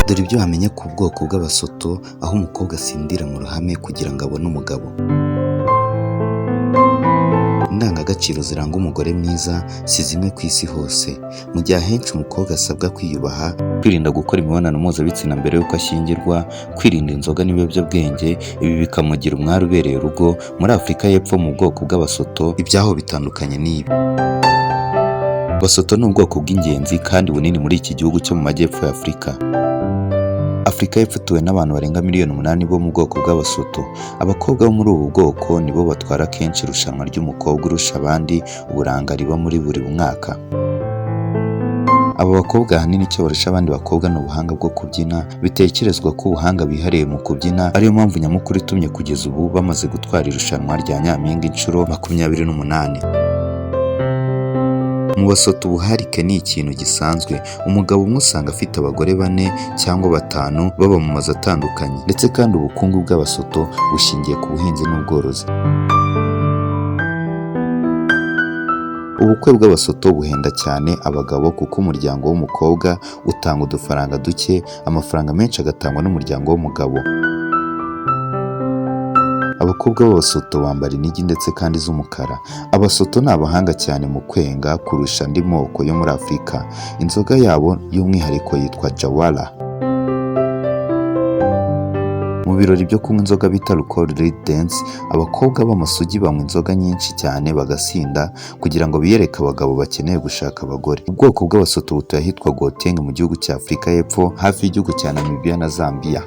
Dore ibyo wamenya ku bwoko bw'Abasoto, aho umukobwa asindira mu ruhame kugira ngo abone umugabo. Indangagaciro ziranga umugore mwiza si zimwe ku isi hose. Mu gihe ahenshi umukobwa asabwa kwiyubaha, kwirinda gukora imibonano mpuzabitsina mbere y'uko ashyingirwa, kwirinda inzoga n'ibiyobyabwenge, ibi bikamugira umwari ubereye urugo, muri Afurika y'Epfo mu bwoko bw'Abasoto ibyaho bitandukanye n'ibi. Abasoto ni ubwoko bw'ingenzi kandi bunini muri iki gihugu cyo mu majyepfo ya Afurika. Afurika y'Epfo ituwe n'abantu barenga miliyoni 8 bo mu bwoko bw'Abasoto. Abakobwa bo muri ubu bwoko nibo batwara kenshi irushanwa ry'umukobwa urusha abandi uburanga riba muri buri mwaka. Aba bakobwa ahanini icyo barusha abandi bakobwa ni ubuhanga bwo kubyina, bitekerezwa ko ubuhanga bihariye mu kubyina ariyo mpamvu nyamukuru itumye kugeza ubu bamaze gutwara irushanwa rya Nyampinga inshuro 28. Mu Basoto ubuharike ni ikintu gisanzwe, umugabo umwe usanga afite abagore bane cyangwa batanu baba mu mazu atandukanye, ndetse kandi ubukungu bw'Abasoto bushingiye ku buhinzi n'ubworozi. Ubukwe bw'Abasoto buhenda cyane abagabo kuko umuryango w'umukobwa utanga udufaranga duke, amafaranga menshi agatangwa n'umuryango w'umugabo. Abakobwa b'Abasoto bambara inigi ndetse kandi z'umukara. Abasoto ni abahanga cyane mu kwenga kurusha andi moko yo muri Afurika. Inzoga yabo y'umwihariko yitwa Jawara. Mu birori byo kunywa inzoga bita Alcohol Dance, abakobwa b'amasugi banywa inzoga nyinshi cyane bagasinda kugira ngo biyereke abagabo bakeneye gushaka abagore. Ubwoko bw'Abasoto butuye ahitwa Gauteng mu gihugu cya Afurika y'Epfo, hafi y'igihugu cya Namibia na Zambia.